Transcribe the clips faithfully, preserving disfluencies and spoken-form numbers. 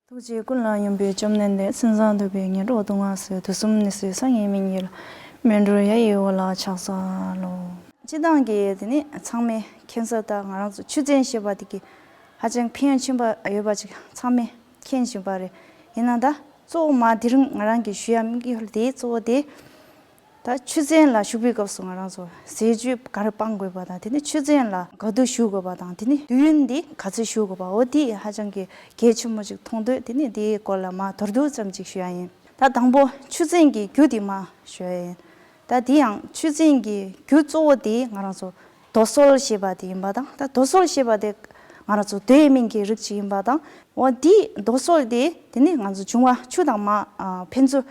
ཐུགས་རྗེ་ཀུན་ལ་སྙོམས་པའི་བཅོམ་ལྡན་འདས། སེམས་ཙམ་དུ་བའི་ངན་འགྲོ་སྡུག་བསྔལ་སེལ། དུས་གསུམ་ནད་སེལ་སངས་རྒྱས་སྨན་གྱི་བླ། སྨན་གྲོལ་ཡ་ཡི་འོད་ལ་ཕྱག་འཚལ་ལོ། སྤྱིར་བཏང་གི་དེ་ནི་ཚང་མས་མཁྱེན་གསལ་ལྟར་ང་རང་ཚོ་ཆུ་ཚན་ཞེས་པ་དེ་གི་ཧ་ཅང་ཕན་ཡོན་ཆེན་པོ་ཡོད་པ་ཅིག་ཚང་མས་མཁྱེན་བཞིན་པ་རེད། ཡིན་ན་ད་གཙོ་བོ་མ་དེ་རིང་ང་རང་གི་ཞུ་ཡ་དམིགས་ཡུལ་དེ་གཙོ་བོ་དེ། ད་ཆུ་ཚན་ལ་ཞུགས་པའི་སྐབས་སུ་ང་རང་ཚོ་ཟས་བཅུད་ག་རེ་སྤང་དགོས་པ་དང་། དེ་ནས་ཆུ་ཚན་ལ་ག་དུས་ཞུགས་དགོས་པ་དང་། དེ་ནས་དུས་ཡུན་འདི་ག་ཚོད་ཞུགས་དགོས་པ། འོ་དེ་ཧ་ཅང་གི་གལ་ཆེན་པོ་ཅིག་མཐོང་དུས། དེ་ནས་དེའི་སྐོར་ལ་མ་མདོར་བསྡུས་ཙམ་ཅིག་ཞུ་ཡ་ཡིན། ད་དང་པོ་ཆུ་ཚན་གྱི་རྒྱུ་དེ་མ་ཞུ་ཡ་ཡིན། ད་དེ་ཡང་ཆུ་ཚན་གྱི་རྒྱུ་གཙོ་བོ་དེ་ང་རང་ཚོ་རྡོ་སོལ་ཞེས་པ་དེ་ཡིན་པ་དང་། ད་རྡོ་སོལ་ཞེས་པ་དེ་ང་རང་ཚོ་རྡོའི་སྨན་གྱི་རིགས་ཅིག་ཡིན་པ་དང་། འོ་དེ་རྡོ་སོལ་དེ་དེ་ནས་ང་ཚོ་འབྱུང་བ་ཆུ་དང་མ་ཨ་ཕན་ཚུན་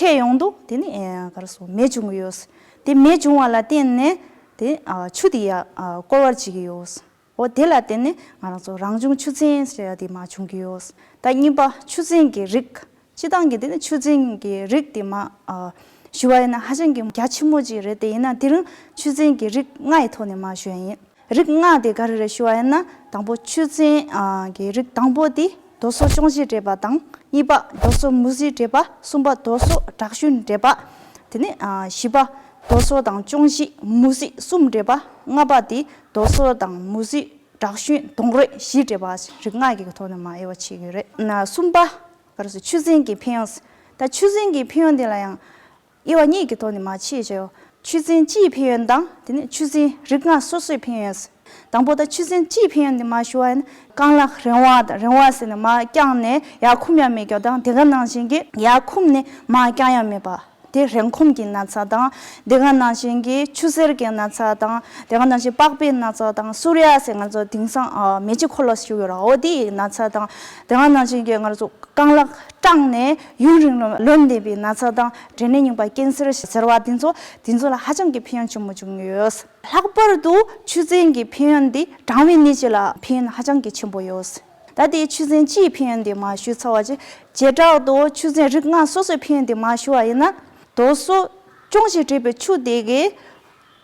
འཕྲད་ཡོང་དུས། དེ་ནི་ཨེ་ག་རེ་ཟེར། མེ་བྱུང་གི་ཡོད། དེ་མེ་བྱུང་བ་ལ་བརྟེན་ནས་དེ་ཨ་ཆུ་དེ་ཡ་ཨ་སྐོལ་བར་བྱེད་ཀྱི་ཡོད། འོ་དེ་ལ་བརྟེན་ནས་ང་རང་ཚོ་རང་བྱུང་ཆུ་ཚན་ཟེར་ཡ་དེ་མ་བྱུང་གི་ཡོད། ད་གཉིས་པ་ཆུ་ཚན་གྱི་རིགས། སྤྱིར་བཏང་གི་དེ་ནི་ཆུ་ཚན་གྱི་རིགས་དེ་མ་ཨ་ཞུ་བ་ཡིན་ན་ཧ་ཅང་གི་རྒྱ་ཆེན་པོ་ཅིག་རེད། དེ་ཡིན་ན་དེ་རིང་ཆུ་ཚན་གྱི་རིགས་ལྔ་ཡི་ཐོག་ནས་མ་ཞུ་ཡ་ཡིན། རིགས་ལྔ་དེ་ག་རེ་རེད་ཞུ་བ་ཡིན་ན། དང་པོ་ཆུ་ཚན་ཨ་གྱི་རིགས་དང་པོ་དེ་རྡོ་སོལ་ཅོང་ཞི་འདྲེས་པ་དང་། གཉིས་པ་རྡོ་སོལ་མུ་ཟི་འདྲེས་པ། གསུམ་པ་རྡོ་སོལ་དྲག་ཤུན་འདྲེས་པ། དེ་ནས་ཨ་བཞི་པ་རྡོ་སོལ་དང་ཅོང་ཞི་མུ་ཟི་གསུམ་འདྲེས་པ། ལྔ་པ་དེ་རྡོ་སོལ་དང་མུ་ཟི་དྲག་ཤུན་དུང་རོས་བཞི་འདྲེས་པ། རིགས་ལྔ་གི་ཐོག་ནས་མ་དབྱེ་བ་ཕྱེ་གི་རེད། ན་གསུམ་པ་ག་རེ་ཟེར། ཆུ་ཚན་གྱི་ཕན་ཡོན། ད་ཆུ་ཚན་གྱི་ཕན་ཡོན་དེ་ལ་ཡང་དབྱེ་བ་གཉིས་ཀྱི་ཐོག་ནས་མ་ཕྱེ་བྱས། ཆུ་ཚན་སྤྱིའི་ཕན་ཡོན་དང་། དེ་ནས་ཆུ་ཚན་རིགས་ལྔ་སོ་སོའི་ཕན་ཡོན། དང་པོ་ད་ཆུ་ཚན་སྤྱིའི་ཕན་ཡོན་དེ་མ་ཞུ་བ་ཡིན་ན། རྐང་ལག་རིང་བ་དང་། རིང་བ་ཟེར་ནས་མར་བརྐྱངས་ནས་ཡར་འཁུམ་ཡ་མེད་རྒྱུ་དང་། དེ་ག་ནང་བཞིན་གྱི་ཡར་འཁུམ་ནས་མར་བརྐྱང་ཡ་མེད་པ། དེ་རེངས་འཁུམ་གྱི་ན་ཚ་དང་། དེ་ག་ནང་བཞིན་གྱི་ཆུ་སེར་གྱི་ན་ཚ་དང་། དེ་ག་ནང་བཞིན་པགས་པའི་ན་ཚ་དང་། སུར་ཡ་ཟེར་ང་ཚོ་དེང་སང་ཨ་མེ་ལྕེ་འཁོར་ལོ་ཞུ་གི་ཡོད་ར། འོ་དེའི་ན་ཚ་དང་། དེ་ག་ནང་བཞིན་གྱི་ང་ཚོ་རྐང་ལག་སྐྲངས་ནས་ཡུན་རིང་ལོན་བསྡད་པའི་ན་ཚ་དང་། འབྲས་ནད་རྙིང་པ་ཀན་སར་ཟེར་བ་དེ་ཚོ། དེ་ཚོ་ལ་ཧ་ཅང་གི་ཕན་ཡོན་ཆེན་པོ་བྱུང་ཡོད། ལྷག་པར་དུ་ཆུ་ཚན་གྱི་ཕན་ཡོན་འདི་གྲང་བའི་ནད་ཅིག་ལ་ཕན་ཡོན་ཧ་ཅང་གི་ཆེན་པོ་ཡོད། ད་དེ་ཆུ་ཚན་སྤྱིའི་ཕན་ཡོན་འདི་མ་ཞུས་ཚར་བ་ཅིག་བྱེ་བྲག་ཏུ་ཆུ་ཚན་རིགས་ལྔ་སོ་སོའི་ཕན་ཡོན་འདི་མ་ཞུ་བ་ཡིན་ན། རྡོ་སོལ་ཅོང་ཞི་འདྲེས་པའི་ཆུ་དེ་གིས་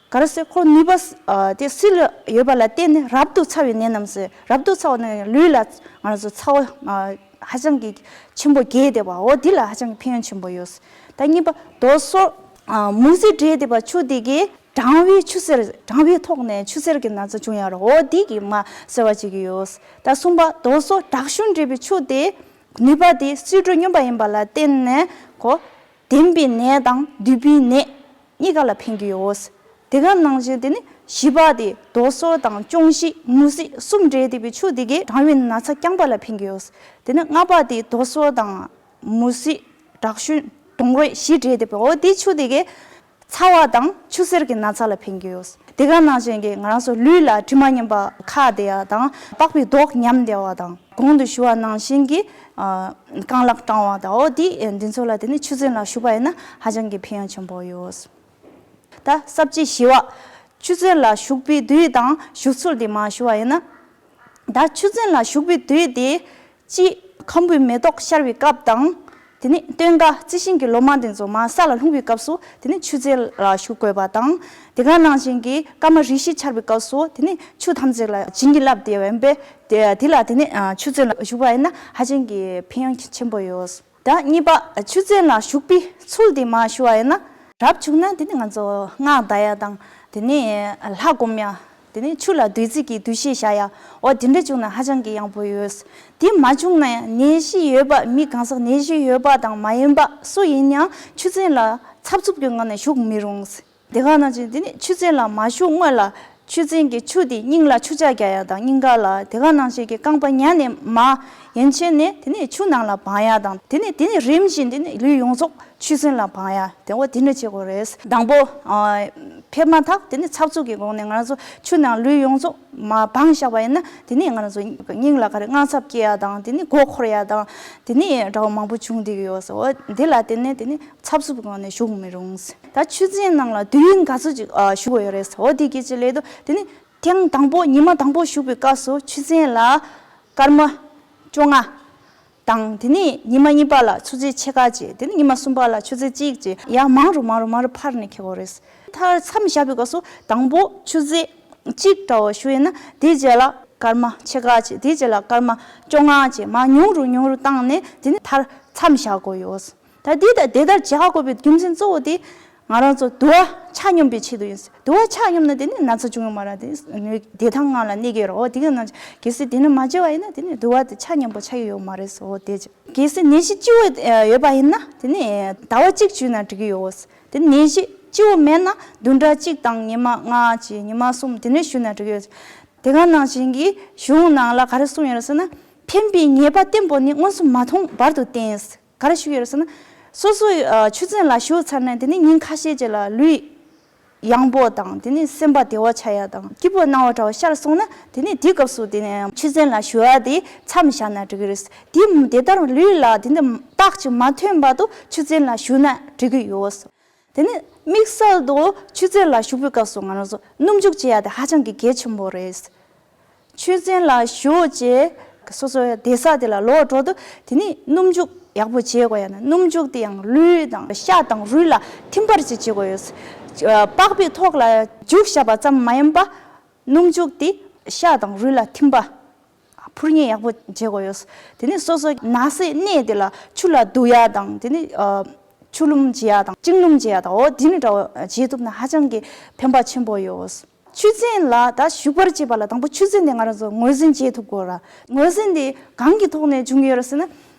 ག་རེ་ཟེར། ཁོ་ནུས་པ་ཨ་དེ་བསིལ་ཡོད་པ་ལ་བརྟེན་ནས་རབ་ཏུ་ཚ་བའི་ནད་རྣམས་སེལ། རབ་ཏུ་ཚ་བ་ནི་ལུས་ལ་ང་རང་ཚོ་ཚ་བ་ཨ་ཧ་ཅང་གི་ཆེན་པོ་རྒྱས་བསྡད་པ། འོ་འདི་ལ་ཧ་ཅང་གི་ཕན་ཡོན་ཆེན་པོ་ཡོད། ད་གཉིས་པ་རྡོ་སོལ་ཨ་མུ་ཟི་འདྲེས་བསྡད་པ་ཆུ་དེ་གིས་གྲང་བའི་ཆུ་སེར། གྲང་བའི་ཐོག་ནས་ཆུ་སེར་གྱི་ན་ཚ་བྱུང་ཡ་ར། འོ་འདི་གིས་མ་སེལ་བ་བྱེད་ཀྱི་ཡོད། ད་གསུམ་པ་རྡོ་སོལ་དྲག་ཤུན་འདྲེས་པའི་ཆུ་དེ་ནུས་པ་དེ་སིལ་དྲོད་སྙོམས་པ་ཡིན་པ་ལ་བརྟེན་ནས་ཁོ་ལྡན་པའི་ནད་དང་འདུས་པའི་ནད་གཉིས་ཀ་ལ་ཕན་གྱི་ཡོད། དེ་ག་ནང་བཞིན་དེ་ནི་བཞི་པ་དེ་རྡོ་སོལ་དང་ཅོང་ཞི་མུ་ཟི་གསུམ་འདྲེས་བསྡད་པའི་ཆུ་དེ་གིས་གྲང་བའི་ན་ཚ་རྐྱང་པ་ལ་ཕན་གྱི་ཡོད། དེ་ནི་ལྔ་པ་དེ་རྡོ་སོལ་དང་མུ་ཟི་དྲག་ཤུན་དུང་རོས་བཞི་འདྲེས་བསྡད་པའི། འོ་དེ་ཆུ་དེ་གིས་ཚ་བ་དང་ཆུ་སེར་གྱི་ན་ཚ་ལ་ཕན་གྱི་ཡོད། དེ་ག་ནང་བཞིན་གྱི་ང་རང་ཚོ་ལུས་ལ་དྲི་མ་མཉམ་པ་ཁ་བདེ་ཡ་དང་། པགས་པའི་རྡོག་ཉམས་བདེ་བ་དང་། གོང་དུ་ཞུ་བ་ནང་བཞིན་གྱི་ཨ་རྐང་ལག་སྐྲངས་པ་དང་། འོ་དེ་འདི་ཚོ་ལ་དེ་ནི་ཆུ་ཚན་ལ་ཞུགས་པ་ཡིན་ན་ཧ་ཅང་གི་ཕན་ཡོན་ཆེན་པོ་ཡོད། ད་ས་བཅད་བཞི་པ། ཆུ་ཚན་ལ་ཞུགས་པའི་དུས་དང་ཞུགས་ཚུལ་དེ་མ་ཞུ་བ་ཡིན་ན། ད་ཆུ་ཚན་ལ་ཞུགས་པའི་དུས་དེ་གཅིག་ཁམ་བུའི་མེ་ཏོག་ཤར་བའི་སྐབས་དང་། དེ་ནས་སྟོན་ཀ་རྩི་ཤིང་གི་ལོ་མ་དེ་ཚོ་མར་ས་ལ་ལྷུང་བའི་སྐབས་སུ་དེ་ནས་ཆུ་ཚན་ལ་ཞུགས་དགོས་པ་དང་། དེ་ག་ནང་བཞིན་གྱི་སྐར་མ་རེ་བཞི་འཆར་བའི་སྐབས་སུ། དེ་ནས་ཆུ་ཐམས་ཅད་ལ་བྱིན་གྱིས་བརླབས་ཏེ་ཡོད་པས། དེ་དེ་ལ་དེ་ནས་ཨ་ཆུ་ཚན་ལ་ཞུགས་པ་ཡིན་ན་ཧ་ཅང་གི་ཕན་ཡོན་ཆེན་པོ་ཡོད། ད་གཉིས་པ་ཆུ་ཚན་ལ་ཞུགས་པའི་ཚུལ་དེ་མ་ཞུ་བ་ཡིན་ན། རབ་བྱུང་ན་དེ་ནི་ང་ཚོ་སྔགས་བཟླ་ཡ་དང་། དེ་ནི་ལྷ་སྒོམ་ཡ། དེ་ནི་ཆུ་ལ་བདུད་རྩི་གི་འདུ་ཤེས་བཞག་ཡ། འོ་དེ་འདྲ་བྱུང་ན་ཧ་ཅང་གི་ཡག་པོ་ཡོད། དེ་མ་བྱུང་ན་ཡང་ནད་གཞི་ཡོད་པ། མི་གང་ཟག་ནད་གཞི་ཡོད་པ་དང་མ་ཡིན་པ་སུ་ཡིན་ཡང་ཆུ་ཚན་ལ་འཚབ་འཚུབ་ཀྱི་ངང་ནས་ཞུགས་མི་རུང་། དེ་ག་ནང་བཞིན་དེ་ནི་ཆུ་ཚན་ལ་མ་ཞུགས་སྔོན་ལ་ཆུ་ཚན་གྱི་ཆུ་དེ་སྙིང་ལ་ཆུ་ལྕགས་རྒྱག་ཡ་དང་། སྙིང་ག་ལ། དེ་ག་ནང་བཞིན་གྱི་རྐང་པ་ཉལ་ནས་མར་ཡན་ཆད་ནས་དེ་ནི་ཆུ་ནང་ལ་སྦང་ཡ་དང་། དེ་ནི་དེ་ནི་རིམ་བཞིན་དེ་ནི་ལུས་ཡོངས་རྫོགས་ཆུ་ཚན་ལ་སྦང་ཡ། དེ་འོ་དེ་འདྲ་བྱེད་དགོས་རེད། དང་པོ་ཨ་ཕེབས་མ་ཐག་དེ་ནི་འཚབ་འཚུབ་ཀྱི་སྒོ་ནས་ང་རང་ཚོ་ཆུ་ནང་ལུས་ཡོངས་རྫོགས་མར་སྦང་བཞག་པ་ཡིན་ན། དེ་ནི་ང་རང་ཚོ་སྙིང་ལ་ག་རེ་དངངས་འཚབ་སྐྱེ་ཡ་དང་། དེ་ནི་མགོ་འཁོར་ཡ་དང་། དེ་ནི་འདྲ་བ་མང་པོ་བྱུང་བསྡད་ཀྱི་ཡོད་ཟེར། འོ་འདི་ལ་བརྟེན་ནས་དེ་ནི་འཚབ་འཚུབ་ཀྱི་ངང་ནས་ཞུགས་མི་རུང་། ད་ཆུ་ཚན་ནང་ལ་དུས་ཡུན་ག་ཚོད་ཅིག་ཨ་ཞུགས་དགོས་ཡོད་རེད་ཟེར། འོ་དེ་སྐད་ཆ་སླེབས་དུས། དེ་ནི་ཐེངས་དང་པོ་ཉི་མ་དང་པོ་ཞུགས་པའི་སྐབས་སུ་ཆུ་ཚན་ལ་སྐར་མ་བཅོ་ལྔ་དང་། དེ་ནི་ཉི་མ་གཉིས་པ་ལ་ཆུ་ཚན་ཕྱེད་ཀ་བྱས། དེ་ནི་ཉི་མ་གསུམ་པ་ལ་ཆུ་ཚན་གཅིག་བྱས། ཡར་མང་རུ་མང་རུ་མང་རུ་འཕར་ནས་འཁྱེར་དགོས་རེད། མཐར་མཚམས་བཞག་པའི་སྐབས་སུ་དང་པོ་ཆུ་ཚན་གཅིག་འདྲ་བོ་ཞུགས་ཡིན་ན། དེའི་རྗེས་ལ་ སྐར་མ་ཕྱེད་ཀ་བྱས། དེའི་རྗེས་ལ་སྐར་མ་བཅོ་ལྔ་བྱས། མར་ཉུང་རུ་ཉུང་རུ་བཏང་ནས་དེ་ནས་མཐར་མཚམས་བཞག་དགོས་ཡོད། ད་འདི་ལྟར་དེ་ལྟར་བྱེད་དགོས་པའི་རྒྱུ་མཚན་གཙོ་བོ་དེ་ང་རང་ཚོ་དུ་བ་ཆ་སྙོམས་པའི་ཆེད་དུ་ཡིན། དུ་བ་ཆ་སྙོམས་ན་དེ་ནི་ན་ཚ་བྱུང་ཡོད་མ་རེད། དེ་བདེ་ཐང་ངང་ལ་གནས་ཀྱི་ཡོད་རེད། འོ་དེ་ག་ནང་གལ་སྲིད་དེ་ནི་མ་བྱས་པ་ཡིན་ན་དེ་ནི་དུ་བ་དེ་ཆ་སྙོམས་པོ་ཆགས་ཀྱི་ཡོད་མ་རེད། འོ་དེ་གལ་སྲིད་ནད་གཞི་ལྕི་བོ་ཡོད་པ་ཡིན་ན་དེ་ནི་ཟླ་བ་གཅིག་བཞུགས་ན་འགྲིག་གི་ཡོད། དེ་ནད་གཞི་ལྕི་བོ་མེད་ན་བདུན་ཕྲག་གཅིག་དང་ཉི་མ་ལྔ་བྱས་ཉི་མ་གསུམ་དེ་ནས་བཞུགས་ན་འགྲིག་གི་ཡོད། དེ་ག་ནང་བཞིན་གྱི་གཞུང་ནང་ལ་ག་རེ་གསུངས་ཡོད་རེད་ཟེར་ན། ཕན་པའི་ཉེས་པ་བརྟན་པོ་ནི། མངོན་སུམ་མ་མཐོང་བར་དུ་བསྟེན། ག་རེ་ཞུ་གི་ཡོད་རེད་ཟེར་ན། སོ་སོའི་ཨ་ཆོས་ཚན་ལ་ཞུགས་ཚར་ནས་དེ་ནས་ཉིན་ཁ་ཤས་ཅིག་ལ་ལུས་ཡང་པོ་དང་དེ་ནས་སེམས་པ་བདེ་བ་ཆགས་ཡ་དང་སྐྱིད་པོ་སྣང་བ་འདྲ་བ་ཤར་སོང་ན། དེ་ནས་དེའི་སྐབས་སུ་དེ་ནས་ཆོས་ཚན་ལ་ཞུགས་ཡ་དེ་མཚམས་བཞག་ན་འགྲིག་གི་རེད། དེ་དེ་ལྟར་ལུས་ལ་དེ་འདྲ་རྟགས་ཅིག་མ་ཐོན་བར་དུ་ཆོས་ཚན་ལ་ཞུགས་ན་འགྲིག་གི་ཡོད། དེ་ནས་དམིགས་བསལ་དུ་ཆོས་ཚན་ལ་ཞུགས་པའི་སྐབས་སུ་ང་རང་ཚོ་སྣུམ་འཇུག་བྱེད་ཡ་དེ་ཧ་ཅང་གི་གལ་ཆེན་པོ་རེད། ཆོས་ཚན་ལ་ཞུགས་རྗེས་སོ་སོའི་བསྡད་ས་དེ་ལ་ལོག་འགྲོ་དུས་དེ་ནས་སྣུམ་འཇུག་ཡག་པོ་བྱེད་དགོས་ཡ་ན། སྣུམ་འཇུག་དེ་ཡང་ལུས་དང་ཤ་དང་རུས་ལ་ཐིམ་པར་ཅིག་བྱེད་དགོས་ཡོད། པགས་པའི་ཐོག་ལ་འཇུག་བཞག་པ་ཙམ་མ་ཡིན་པ། སྣུམ་འཇུག་དེ་ཤ་དང་རུས་ལ་ཐིམ་པ། འཕུར་མཉེ་ཡག་པོ་བྱེད་དགོས་ཡོད། དེ་ནས་སོ་སོ་ན་སའི་གནས་དེ་ལ་ཆུ་ལ་བདུག་ཡ་དང་དེ་ནས་ཆུ་ལུམ་བྱེད་ཡ་དང་བཅིངས་ལུམ་བྱེད་ཡ་དང་འོ་དེ་ནི་འདྲ་བོ་བྱེད་ཐུབ་ན་ཧ་ཅང་གི་ཕན་པ་ཆེན་པོ་ཡོད། ཆུ་ཚན་ལ་ད་ཞུགས་པར་བྱེད་པ་ལ་དང་པོ་ཆུ་ཚན་དེ་ང་རང་ཚོ་ངོས་འཛིན་བྱེད་ཐུབ་དགོས་ར། ངོས་འཛིན་དེ་གང་གི་ཐོག་ནས་བྱུང་ཡོད་རེད་ཟེར་ན།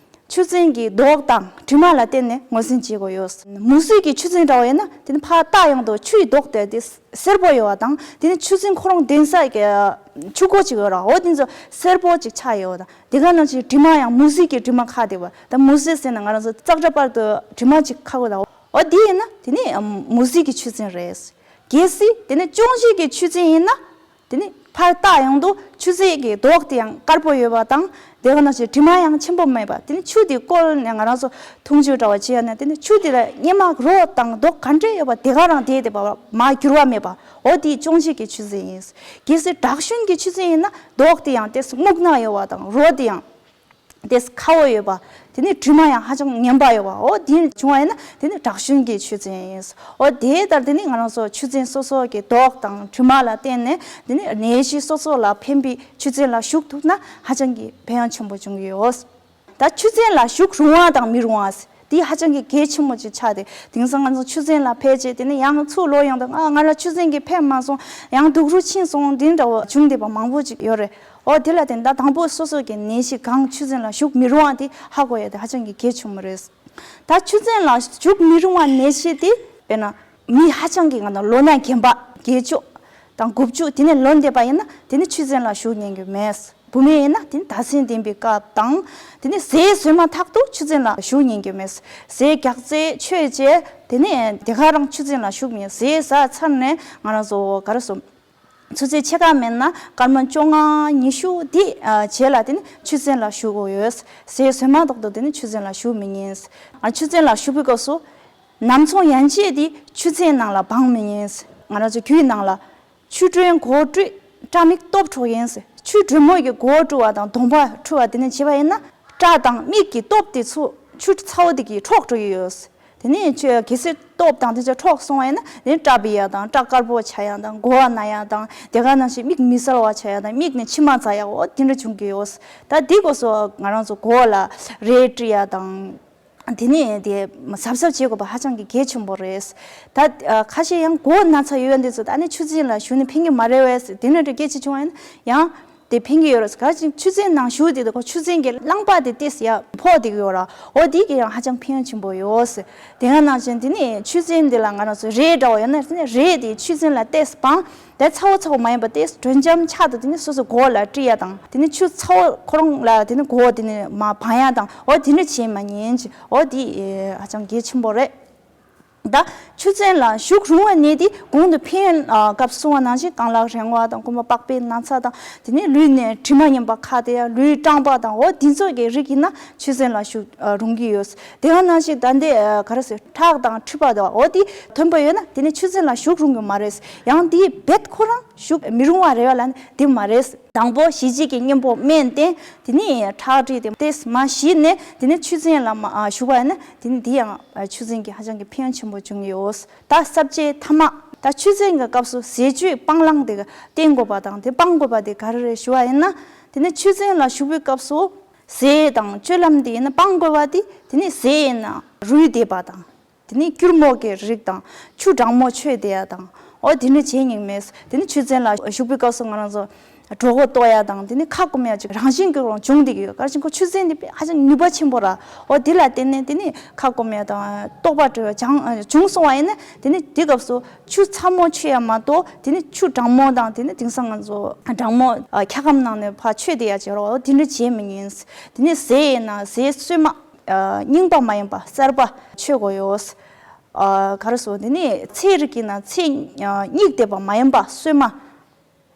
ཆུ་ཚན་གྱི་མདོག་དང་དྲི་མ་ལ་བརྟེན་ནས་ངོས་འཛིན་བྱེད་དགོས་ཡོད། མུ་ཟི་གི་ཆུ་ཚན་འདྲ་བོ་ཡིན་ན་དེ་ནི་ཕར་བལྟ་ཡོང་དུས་ཆུ་ཡི་མདོག་དེ་དེ་སེར་པོ་ཡོད་པ་དང་དེ་ནི་ཆུ་ཚན་ཁོ་རང་ལྡན་ས་གི་ཆུ་བཀོ་ཅིག་ཡོད་ར། འོ་དེ་ཚོ་སེར་པོ་ཅིག་ཆགས་ཡོད་དང་དེ་ག་ནང་བཞིན་དྲི་མ་ཡང་མུ་ཟི་གི་དྲི་མ་ཁ་དེ་བ་ད་མུ་ཟི་ཟེར་ན་ང་རང་ཚོ་ཙག་སྒྲ་བར་དུ་དྲི་མ་ཅིག་ཁ་གོ་དང་འོ་དེ་ཡིན་ན་དེ་ནི་མུ་ཟི་གི་ཆུ་ཚན་རེད། གལ་སྲིད་དེ་ནི་ཅོང་ཞི་གི་ཆུ་ཚན་ཡིན་ན། དེ་ནི་ཕར་བལྟ་ཡོང་དུས་ཆུ་ཚན་གྱི་མདོག་དེ་ཡང་དཀར་པོ་ཡོད་པ་དང་དེ་ག་ནང་བཞིན་དྲི་མ་ཡང་ཆེན་པོ་མེད་པ། དེ་ནི་ཆུ་དེ་བསྐོལ་ནས་ང་རང་ཚོ་འཐུང་ཆུ་འདྲ་བ་བྱེད་ཡ་ན་དེ་ནི་ཆུ་དེ་ལ་གཉེར་མ་རོ་དང་མདོག་ག་འདྲས་ཡོད་པ་དེ་ག་རང་དེ་དེ་བ་མར་འགྱུར་བ་མེད་པ། འོ་དེ་ཅོང་ཞི་གི་ཆུ་ཚན་ཡིན། གལ་སྲིད་བྲག་ཞུན་གྱི་ཆུ་ཚན་ཡིན་ན་མདོག་དེ་ཡང་དེ་སྨུག་ནག་ཡོད་པ་དང་རོ་དེ་ཡང་དེ་ཁ་བོ་ཡོད་པ། དེ་ནི་དྲི་མ་ཡང་ཧ་ཅང་ངན་པ་ཡོད་པ། འོ་དེ་བྱུང་བ་ཡིན་ན་དེ་ནི་བྲག་ཞུན་གྱི་ཆུ་ཚན་ཡིན། འོ་དེ་ལྟར་དེ་ནི་ང་རང་ཚོ་ཆུ་ཚན་སོ་སོ་གི་མདོག་དང་དྲི་མ་ལ་བརྟེན་ནས་དེ་ནི་ནད་གཞི་སོ་སོ་ལ་ཕན་པའི་ཆུ་ཚན་ལ་ཞུགས་ཐུབ་ན་ཧ་ཅང་གི་ཕན་ཡོན་ཆེན་པོ་འབྱུང་གི་ཡོད། ད་ཆུ་ཚན་ལ་ཞུགས་རུང་བ་དང་མི་རུང་བ་དེ་ཧ་ཅང་གི་གལ་ཆེན་པོ་ཅིག་ཆགས་ཏེ་དེང་སང་ང་ཚོ་ཆུ་ཚན་ལ་ཕེབས་རྗེས་དེ་ནི་ཡང་ཚུར་ལོག་ཡོང་དང་ཨ་ང་ལ་ཆུ་ཚན་གྱིས་ཕེབས་མ་སོང་། ཡང་སྡུག་རུ་ཕྱིན་སོང་། དེ་འདྲ་བོ་བྱུང་བསྡད་པ་མང་པོ་ཅིག་ཡོད་རེད། འོ་དེ་ལ་བརྟེན་ད་དང་པོ་སོ་སོ་གི་ནད་གཞི་གང་ཆུ་ཚན་ལ་ཞུགས་མི་རུང་བ་དེ་ཧ་གོ་ཡ་དེ་ཧ་ཅང་གི་གལ་ཆེན་པོ་རེད། ད་ཆུ་ཚན་ལ་ཞུགས་མི་རུང་བ་ནད་གཞི་དེ་དཔེར་ན་མི་ཧ་ཅང་གི་ང་ད་ལོ་ན་རྒན་པ་བརྒྱད་ཅུ་དང་དགུ་བཅུ་དེ་ནས་ལོན་བསྡད་པ་ཡིན་ན་དེ་ནི་ཆུ་ཚན་ལ་ཞུགས་ཉན་གི་མེད། བུད་མེད་ཡིན་ན་དེ་ནི་ཟླ་མཚན་ལྡན་པའི་སྐབས་དང་དེ་ནི་ཟས་ཟོས་མ་ཐག་ཏུ་ཆུ་ཚན་ལ་ཞུགས་ཉན་གི་མེད། ཟས་རྒྱགས་ཚད་མཆོད་རྗེས་དེ་ནི་དེ་ག་རང་ཆུ་ཚན་ལ་ཞུགས་མེད། ཟས་ཟ་ཚར་ནས་ང་རང་ཚོ་ག་རེ་ཟེར། ཆུ་ཚན་ཕྱེད་ཀ་མེད་ན་སྐར་མ་བཅོ་ལྔ་ཉི་ཤུ་དེ་ཨ་རྗེས་ལ་དེ་ནི་ཆུ་ཚན་ལ་ཞུགས་དགོས་ཡོད། ཟས་ཟོས་མ་ཐག་ཏུ་དེ་ནི་ཆུ་ཚན་ལ་ཞུགས་མི་ཉན། ཨ་ཆུ་ཚན་ལ་ཞུགས་པའི་སྐབས་སུ་ནམ་ཚོང་ཡན་ཆད་དེ་ཆུ་ཚན་ནང་ལ་སྦང་མི་ཉན། ང་རང་ཚོ་རྒྱུད་ནང་ལ་ཆུ་དྲོན་མགོ་བཀྲུས་སྐྲ་མིག་སྟོབས་འཕྲོག་ཡིན། ཆུ་དྲོན་མོ་གི་མགོ་བཀྲུ་བ་དང་གདོང་པ་འཁྲུ་བ་དེ་ནི་བྱས་པ་ཡིན་ན་སྐྲ་དང་མིག་གི་སྟོབས་དེ་ཚོ་ཆུ་ཚ་བོ་དེ་གིས་འཕྲོག་འགྲོ་གི་ཡོད། དེ་ནས་ཆུ་གལ་སྲིད་སྟོབས་དང་དེ་ཚོ་འཕྲོག་སོང་བ་ཡིན་ན་དེ་ནི་སྐྲ་འབིག་ཡ་དང་སྐྲ་དཀར་པོ་ཆགས་ཡ་དང་མགོ་བ་ན་ཡ་དང་དེ་ག་ནང་བཞིན་མིག་མི་གསལ་བ་ཆགས་ཡ་དང་མིག་ནས་མཆི་མ་འཛག་ཡ་འོ་དེ་འདྲ་བྱུང་གི་ཡོད། ད་འདི་སྐབས་སུ་ང་རང་ཚོ་མགོ་ལ་རས་དཀྲི་ཡ་དང་དེ་ནས་དེ་གཟབ་གཟབ་བྱེད་དགོས་པ་ཧ་ཅང་གི་གལ་ཆེན་པོ་རེད། ད་ཁ་ཤས་ཡང་མགོ་ན་ཚ་ཡོད་ཡ་འདི་ཚོ་ད་ནི་ཆུ་ཚན་ལ་ཞུགས་ནས་ཕན་གི་མ་རེད་བས་དེ་འདྲ་འདྲ་སྐད་ཆ་བྱུང་བ་ཡིན་ན་ཡང་དེ་ཕན་གྱི་ཡོད་རེད། ག་ཅིག་ཆུ་ཚན་ནང་ཞུགས་དེ་དུ་ཁོ་ཆུ་ཚན་གྱི་རླངས་པ་དེ་ཏེས་ཡ་ཕོག་དེ་གི་ཡོད་ར། འོ་དེ་གི་ཡང་ཧ་ཅང་ཕན་ཡོན་ཆེན་པོ་ཡོད། དེ་ག་ནང་བཞིན་དེ་ནི་ཆུ་ཚན་འདི་ལ་ང་རང་ཚོ་རས་འདྲ་བོ་ཡོད་ན་དེ་ནི་རས་དེ་ཆུ་ཚན་ལ་ཏེས་སྦང་། དེ་ཚ་བོ་ཚ་བོ་མ་ཡིན་པ་ཏེས་དྲོད་འཇམ་ཆགས་དུ་དེ་ནི་སོ་སོ་མགོ་ལ་དཀྲི་ཡ་དང་དེ་ནི་ཆུ་ཚ་བོ་ཁོ་རང་ལ་དེ་ནི་མགོ་དེ་ནི་མ་སྦང་ཡ་དང་འོ་དེ་འདྲ་བྱེད་མ་ཉན་ཅིག་འོ་དེ་ཧ་ཅང་གལ་ཆེན་པོ་རེད། ད་ཆུ་ཚན་ལ་ཞུགས་རུང་བ་ནི་དེ་གོང་དུ་ཕན་ཡོན་སྐབས་གསུངས་པ་ནང་བཞིན་རྐང་ལག་རིང་བ་དང་རྐུན་མ་པགས་པའི་ན་ཚ་དང་དེ་ནས་ལུས་ནས་དྲི་མ་ངན་པ་ཁ་དེ་ཡང་ལུས་སྐྲངས་པ་དང་འོ་དེ་ཚོ་གི་རིགས་ཡིན་ན་ཆུ་ཚན་ལ་ཞུགས་རུང་གི་ཡོད། དེ་ག་ནང་བཞིན་ད་འདི་ག་རེ་ཟེར་ཁྲག་དང་མཁྲིས་པ་དང་འོ་དེ་ཐོན་པ་ཡོད་ན་དེ་ནས་ཆུ་ཚན་ལ་ཞུགས་རུང་གི་མ་རེད། ཡང་དེ་རྦད་ཁོ་རང་ཞུགས་མི་རུང་བ་རེད་བ་ལ་ནི་དེ་མ་རེད། དང་པོ་ཞི་བྱེད་ཀྱི་གཉེན་པོ་སྨན་བསྟེན། དེ་ནས་ཁྲག་དྲི་དེ་ཏེས་མ་ཞི་ནས་དེ་ནས་ཆུ་ཚན་ལ་མ་ཞུགས་པ་ཡིན་ན་དེ་ནས་དེ་ཡང་ཆུ་ཚན་གྱི་ཧ་ཅང་གི་ཕན་ཡོན་ཆེན་པོ་བྱུང་ཡོད། ད་ས་བཅད་ཐ་མ་ ད་ཆོས་ཚན་གྱི་སྐབས་སུ་ཟས་སྤྱོད་སྤང་བླང་དེ་བསྟེན་དགོས་པ་དང་དེ་སྤང་དགོས་པ་དེ་ག་རེ་རེད་ཞུ་བ་ཡིན་ན། དེ་ནི་ཆོས་ཚན་ལ་ཞུགས་པའི་སྐབས་སུ་ཟས་དང་སྤྱོད་ལམ་དེ་ཡིན་ན་སྤང་དགོས་པ་དེ་དེ་ནི་ཟས་ཡིན་ན་རུལ་བསྡད་པ་དང་། དེ་ནི་སྐྱུར་མོག་གི་རིགས་དང་ཆུ་གྲང་མོ་མཆོད་བསྡད་ཡ་དང་། འོ་དེ་འདྲ་བྱེད་སྙིང་མེད། དེ་ནི་ཆོས་ཚན་ལ་ཞུགས་པའི་སྐབས་སུ་ང་རང་ཚོ་གྲོད་ཁོག་ལྟོགས་ཡ་དང་དེ་ནི་ཁ་སྐོམ་ཡ་ཅིག་རང་བཞིན་གྱི་རང་བྱུང་བསྡད་ཀྱི་ཡོད། ག་རེ་བྱས་ན་ཁོ་ཆུ་ཚན་འདི་ཧ་ཅང་ནུས་པ་ཆེན་པོ་ར། འོ་དེ་ལ་བརྟེན་ནས་དེ་ནི་ཁ་སྐོམ་ཡ་དང་ལྟོགས་པ་སྤྲོ་བ་བྱུང་བྱུང་སོང་བ་ཡིན་ན་དེ་ནི་དེ་སྐབས་སུ་ཆུ་ཚ་མོ་མཆོད་ཡ་མ་གཏོགས་དེ་ནི་ཆུ་གྲང་མོ་དང་དེ་ནི་དེང་སང་ང་ཚོ་གྲང་མོ་འཁྱག་སྒམ་ནང་ནས་ཕར་མཆོད་བསྡད་ཡ་ཅིག་ར། འོ་དེ་འདྲ་བྱེད་མི་ཉན། དེ་ནི་ཟས་ཡིན་ན་ཟས་སོས་མ། རྙིང་པ་མ་ཡིན་པ་གསར་པ་མཆོད་དགོས་ཡོད། ཨ་ག་རེ་ཟེར་དེ་ནི་ཚེ་རིང་གི་ན་ཚེ་ཨ་སྙིགས་བསྡད་པ་མ་ཡིན་པ་སོས་མ།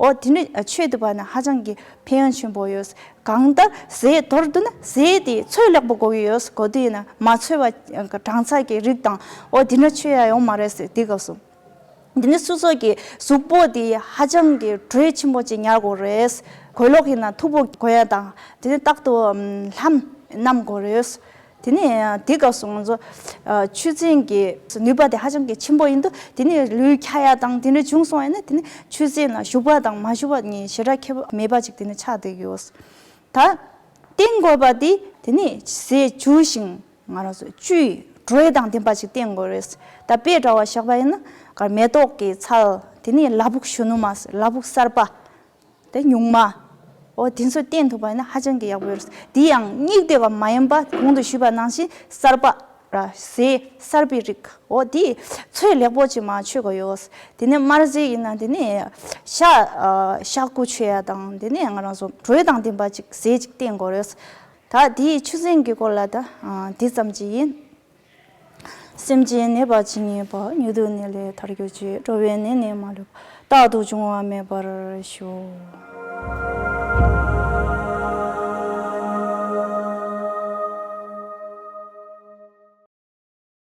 འོ་དེ་ནི་མཆོད་ཐུབ་པ་ན་ཧ་ཅང་གི་ཕན་ཡོན་ཆེན་པོ་ཡོད། གང་ལྟར་ཟས་མདོར་བསྡུ་ན་ཟས་དེ་ཚོས་ལེགས་པོ་དགོས་ཀྱི་ཡོད། གོ་དུས་ཡིན་ན་མ་ཚོས་པ་གྲང་ཚ་གི་རིགས་དང་འོ་དེ་འདྲ་མཆོད་ཡ་ཡོང་མ་རེད་ཟེར་དེ་སྐབས་སུ། དེ་ནི་སོ་སོ་གི་གཟུགས་པོ་དེ་ཧ་ཅང་གི་དྲོད་ཆེན་པོ་ཅིག་ཉར་དགོས་རེད། གོས་ལོག་ཡིན་ན་མཐུག་པོ་གོན་ཡ་དང་དེ་ནི་རྟག་ཏུ་ལྷམ་བསྣམས་དགོས་རེད། དེ་ནི་དེ་སྐབས་སུ་ང་ཚོ་ཆུ་ཚན་གྱི་ནུས་པ་དེ་ཧ་ཅང་གི་ཆེན་པོ་ཡིན་དུས་དེ་ནི་ལུས་འཁྱག་ཡ་དང་དེ་འདྲ་བྱུང་སོང་ཡིན་ན་དེ་ནི་ཆུ་ཚན་ལ་ཞུགས་པ་དང་མ་ཞུགས་པ་གཉིས་ཞེ་དྲག་ཁྱད་པར་མེད་པ་ཅིག་དེ་ནི་ཆགས་བསྡད་ཡོད། ད་བསྟེན་དགོས་པ་དེ་དེ་ནི་ཟས་བཅུ་ཞིང་ང་རང་ཚོ་བཅུའི་དྲོད་དང་ལྡན་པ་ཅིག་བསྟེན་དགོས་རེད། ད་དཔེ་འདྲ་བ་བཞག་པ་ཡིན་ན་ག་མེ་ཏོག་གི་ཚལ། དེ་ནས་ལ་ཕུག་གཞོན་ནུ་མ། ལ་ཕུག་གསར་པ། དེ་སྨྱུག་མ། འོ་དེ་ཚོ་བསྟེན་ཐུབ་པ་ཡིན་ན་ཧ་ཅང་གི་ཡག་པོ་ཡོད་རེད། དེ་ཡང་སྙིགས་བསྡད་པ་མ་ཡིན་པ་གོང་དུ་ཞུས་པ་ནང་བཞིན་གསར་པ་ར། ཟས་གསར་པའི་རིགས། འོ་དེ་ཚོས་ལེགས་པོ་ཅིག་མ་མཆོད་དགོས་ཡོད། དེ་ནས་དམར་ཟས་ཡིན་ན་དེ་ནས་ཤ་ཨ་ཤ་ཁུ་མཆོད་ཡ་དང་དེ་ནས་ང་རང་ཚོ་དྲོད་དང་ལྡན་པ་ཅིག་ཟས་ཅིག་བསྟེན་དགོས་རེད། ད་དེའི་ཆུ་ཚན་གྱི་སྐོར་ལ་ད་ཨ་འདི་ཙམ་ཅིག་ཡིན། སེམས་ཅན་ནད་པ་ཇི་སྙེད་པ། མྱུར་དུ་ནད་ལས་ཐར་གྱུར་ཅིག་འགྲོ་བའི་ནད་ནི་མ་ལུས་པ། རྟག་ཏུ་འབྱུང་བ་མེད་པར་ཤོག